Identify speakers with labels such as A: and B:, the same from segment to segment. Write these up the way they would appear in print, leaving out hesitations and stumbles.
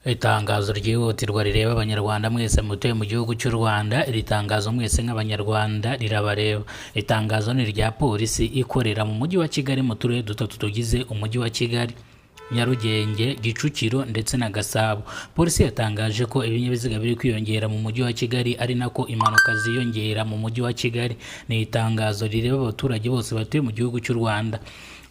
A: Itangazo ryihutirwa rireba Abanyarwanda mwese mutuye mu gihugu cy'u Rwanda. Iri tangazo mwese nk'Abanyarwanda rirabareba. Itangazo ni irya polisi ikorera mu mujyi wa Kigali mu turere dutatu tugize umujyi wa Kigali: Nyarugenge, Kicukiro ndetse na Gasabo. Polisi yatangaje ko ibinyabiziga biri kwiyongera mu mujyi wa Kigali, ari nako impanuka ziyongera mu mujyi wa Kigali. Ni itangazo rireba abaturage bose batuye mu gihugu cy'u Rwanda.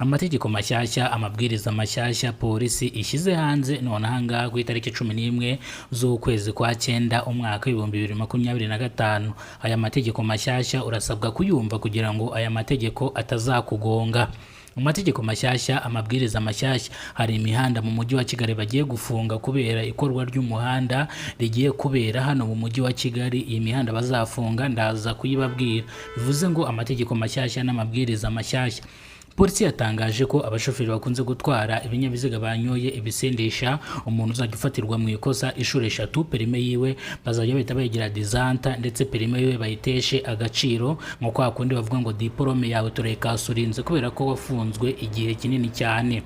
A: Amategeko mashyashya, amabwiriza mashyashya polisi ishyize hanze none ahangaha ku itariki 11 z'ukwezi kwa cyenda, umwaka w'2025. Aya mategeko mashyashya urasabwa kuyumva kugira ngo aya mategeko atazakugonga. Mu mategeko mashyashya, amabwiriza mashyashya, hari imihanda mu mujyi wa Kigali bagiye gufunga kubera ikorwa ry'umuhanda rigiye kubera hano mu mujyi wa Kigali. Iyi mihanda bazafunga ndaza kuyibabwira. Bivuze ngo amategeko mashyashya n'amabwiriza mashyashya, polisi yatangaje ko abashoferi bakunze gutwara ibinyabiziga banyoye ibisindisha, umuntu uzajya ufatirwa mu ikosa inshuro eshatu, perime yiwe bazajya bahita bayigira dizanta, ndetse perime yiwe bayiteshe agaciro, nko kwa kundi bavuga ngo diporome yawe turayikasurinze kubera ko wafunzwe igihe kinini cyane.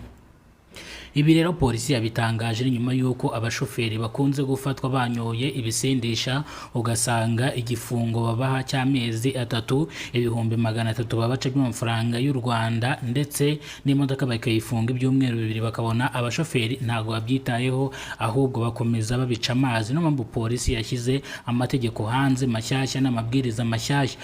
A: Ibi rero polisi yabitangaje ni nyuma y'uko abashoferi bakunze gufatwa banyoye ibisindisha, ugasanga igifungo babaha cy'amezi 3, 300,000 babaca by'amafaranga y'u Rwanda, ndetse n'imodoka bakayifunga ibyumweru 2, bakabona abashoferi ntabwo babyitayeho, ahubwo bakomeza babica amazi. Niyo mpamvu polisi yashyize amategeko hanze mashyashya n'amabwiriza mashyashya.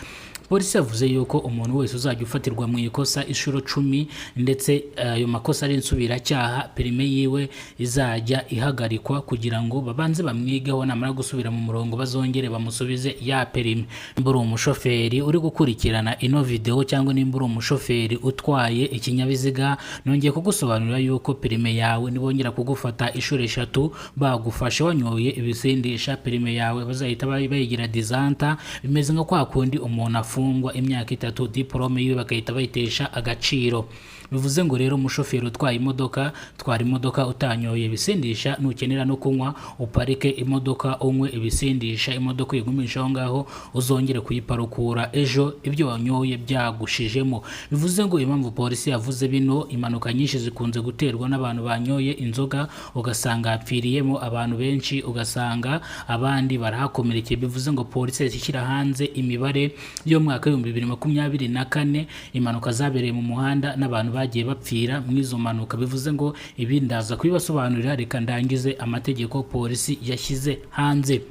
A: Polisi yavuze yuko umuntu wese uzajya ufatirwa mu ikosa inshuro 10, ndetse ayo makosa ari insubiracyaha, perime yiwe izajya ihagarikwa kugira ngo babanze bamwigeho, namara gusubira mu murongo bazongere bamusubize ya perime. Nimba uri umushoferi uri gukurikirana ino video, cyangwa nimba uri umushoferi utwaye ikinyabiziga, nongeye kugusobanurira yuko perime yawe nibongera kugufata inshuro eshatu bagufashe wanyoye ibisindisha, perime yawe bazahita bayigira dizanta. Bimeze nka kwa kundi umuntu afungwa imyaka 3, diporome yiwe bagahita bayitesha agaciro. Bivuze ngo rero, umushoferi utwaye imodoka, twara imodoka utanyoye ibisindisha. Nukenera no kunywa, uparike imodoka unywe ibisindisha, imodoka uyigumisha aho ngaho, uzongere kuyiparukura ejo ibyo wanyoye byagushijemo. Bivuze ngo impamvu polisi yavuze bino, impanuka nyinshi zikunze guterwa n'abantu banyoye inzoga, ugasanga hapfiriyemo abantu benshi, ugasanga abandi barahakomerekeye. Bivuze ngo polisi yahise ishyira hanze imibare y'umwaka w'2024, impanuka zabereye mu muhanda n'abantu bagiye bapfira mu izo mpanuka. Bivuze ngo ibi ndaza kubibasobanurira, reka ndangize amategeko polisi yashyize hanze.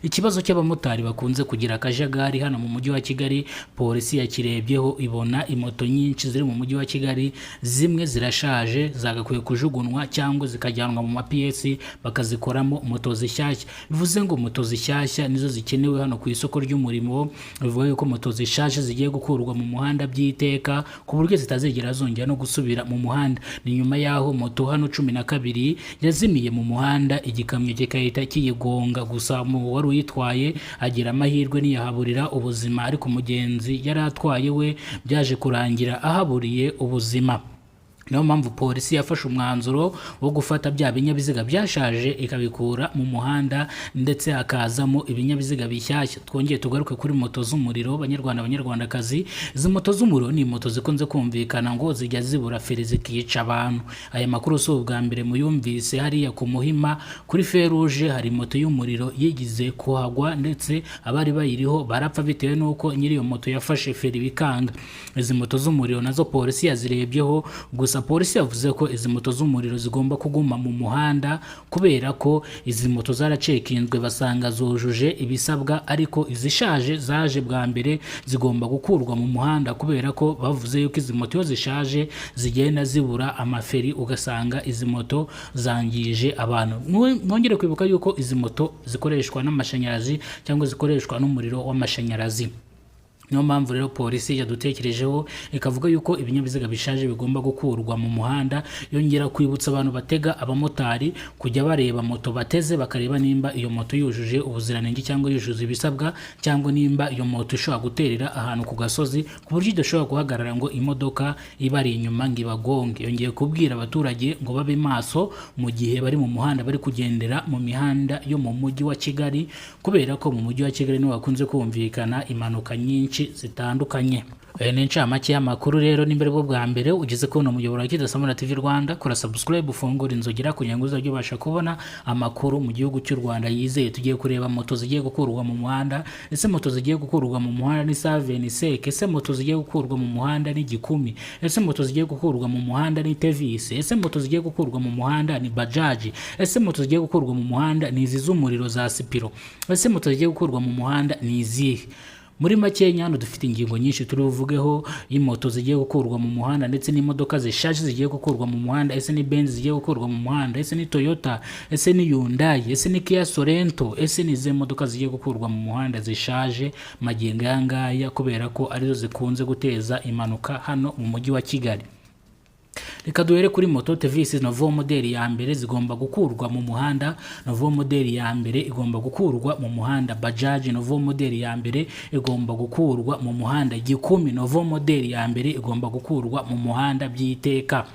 A: Ikibazo cy'abamotari bakunze kugira akajagari hano mu mujyi wa Kigali, polisi yakirebyeho, ibona imoto nyinshi ziri mu mujyi wa Kigali zimwe zirashaje, zagakwiye kujugunywa cyangwa zikajyanwa mu mapiyesi bakazikoramo moto zishyashya. Bivuze ngo moto zishyashya nizo zikenewe hano ku isoko ry'umurimo. Bivuga yuko moto zishaje zigiye gukurwa mu muhanda by'iteka, ku buryo zitazigera zongera no gusubira mu muhanda. Ni nyuma y'aho moto hano 12 yazimiye mu muhanda, igikamyo kigahita kiyigonga. Gusa mu wari uyitwaye agira amahirwe ntiyahaburira ubuzima, ariko umugenzi yari atwaye we byaje kurangira ahaburiye ubuzima. Niyo mpamvu polisi yafashe umwanzuro wo gufata bya binyabiziga byashaje ikabikura mu muhanda, ndetse hakazamo ibinyabiziga bishyashya. Twongeye tugaruke kuri moto z'umuriro. Banyarwanda, Banyarwandakazi, izi moto z'umuriro ni moto zikunze kumvikana ngo zijya zibura feri zikica abantu. Aya makuru si ubwa mbere muyumvise. Hariya ku Muhima kuri feruje hari moto y'umuriro yigize kuhagwa, ndetse abari bayiriho barapfa bitewe n'uko nyiri iyo moto yafashe feri bikanga. Izi moto z'umuriro nazo polisi yazirebyeho. Gusa polisi yavuze ko izi moto z'umuriro zigomba kuguma mu muhanda, kubera ko izi moto zaracekinzwe basanga zujuje ibisabwa, ariko izishaje zaje bwa mbere zigomba gukurwa mu muhanda, kubera ko bavuze yuko izi moto iyo zishaje zigenda zibura amaferi, ugasanga izi moto zangije abantu. Mwongere kwibuka yuko izi moto zikoreshwa n'amashanyarazi cyangwa zikoreshwa n'umuriro w'amashanyarazi. Niyo mpamvu rero polisi yadutekerejeho, ikavuga yuko ibinyabiziga bishaje bigomba gukurwa mu muhanda. Yongera kwibutsa abantu batega, abamotari, kujya bareba moto bateze, bakareba nimba iyo moto yujuje ubuziranenge cyangwa yujuje ibisabwa, cyangwa nimba iyo moto ishobora guterera ahantu ku gasozi ku buryo idashobora guhagarara ngo imodoka ibari inyuma ngo ibagonge. Yongeye kubwira abaturage ngo babe maso mu gihe bari mu muhanda, bari kugendera mu mihanda yo mu mujyi wa Kigali, kubera ko mu mujyi wa Kigali niho hakunze kumvikana impanuka nyinshi. nyinshi zitandukanye. Ni incamake y'amakuru. Rero nimba aribwo bwa mbere ugeze kubona umuyoboro wa Kidasamura TV Rwanda, kora subscribe, ufungure inzogera kugira ngo uzajye ubasha kubona amakuru mu gihugu cy'u Rwanda yizeye. Tugiye kureba moto zigiye gukurwa mu muhanda. Ese moto zigiye gukurwa mu muhanda ni Saveni Seke? Ese moto zigiye gukurwa mu muhanda ni Gikumi? Ese moto zigiye gukurwa mu muhanda ni Tevisi? Ese moto zigiye gukurwa mu muhanda ni Bajaji? Ese moto zigiye gukurwa mu muhanda ni izi z'umuriro za Sipiro? Ese moto zigiye gukurwa mu muhanda ni izihe? Muri make hano dufite ingingo nyinshi turi buvugeho y'imoto zigiye gukurwa mu muhanda ndetse n'imodoka zishaje zigiye gukurwa mu muhanda. Ese ni Benz zigiye gukurwa mu muhanda? Ese ni Toyota? Ese ni Hyundai? Ese ni Kia Sorento? Ese ni izihe modoka zigiye gukurwa mu muhanda zishaje magingo aya ngaya, kubera ko arizo zikunze guteza impanuka hano mu mujyi wa Kigali? Reka duhere kuri moto Tevisi nouveau modèle ya mbere zigomba gukurwa mu muhanda. Nouveau modèle ya mbere igomba gukurwa mu muhanda. Bajaji nouveau modèle ya mbere igomba gukurwa mu muhanda. Gikumi nouveau modèle ya mbere igomba gukurwa mu muhanda by'iteka.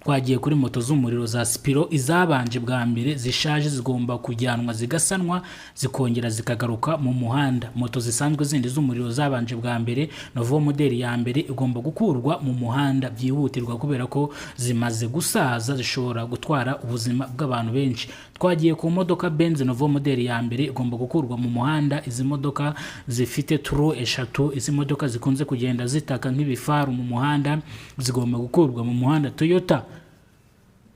A: Twagiye kuri moto z'umuriro za Sipiro, izabanje bwa mbere zishaje zigomba kujyanwa zigasanwa, zikongera zikagaruka mu muhanda. Moto zisanzwe zindi z'umuriro zabanje bwa mbere, nouveau modèle ya mbere igomba gukurwa mu muhanda byihutirwa, kubera ko zimaze gusaza, zishobora gutwara ubuzima bw'abantu benshi. Twagiye ku modoka Benz nouveau modèle ya mbere igomba gukurwa mu muhanda. Izi modoka zifite trous eshatu, izi modoka zikunze kugenda zitaka nk'ibifaru mu muhanda, zigomba gukurwa mu muhanda. Toyota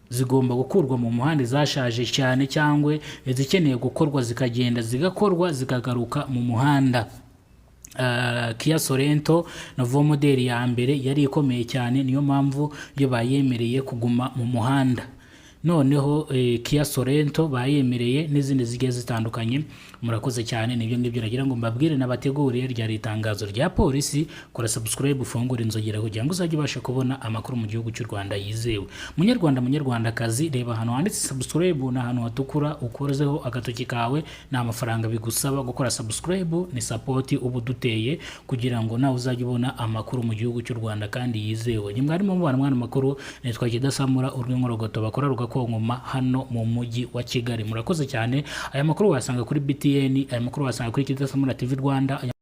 A: zigomba gukurwa mu muhanda, zashaje cyane cyangwa izikeneye gukorwa zikagenda zigakorwa zikagaruka mu muhanda. Kia Sorento nouveau modèle ya mbere yari ikomeye cyane, niyo mpamvu yo bayemereye kuguma mu muhanda. Noneho Kia Sorento bayemereye n'izindi zigiye zitandukanye. Murakoze cyane, nibyo ngibyo nagira ngo mbabwire nabateguriye. Ryari itangazo rya polisi. Kora subscribe, ufungure inzogera kugira ngo uzajye ubasha kubona amakuru mu gihugu cy'u Rwanda yizewe. Munyarwanda, munyarwandakazi, reba ahantu handitse subscribe, ni ahantu hatukura, ukozeho agatoki kawe. Ni amafaranga bigusaba gukora subscribe, ni support uba uduteye kugira ngo nawe uzajye ubona amakuru mu gihugu cy'u Rwanda kandi yizewe. Ni mwarimu mubana mwana makuru, nitwa Kidasamura, urw'inkorogoto bakora rugakonkoma hano mu mujyi wa Kigali. Murakoze cyane. Aya makuru wayasanga kuri BTN, aya makuru wayasanga kuri Kidasamura TV Rwanda.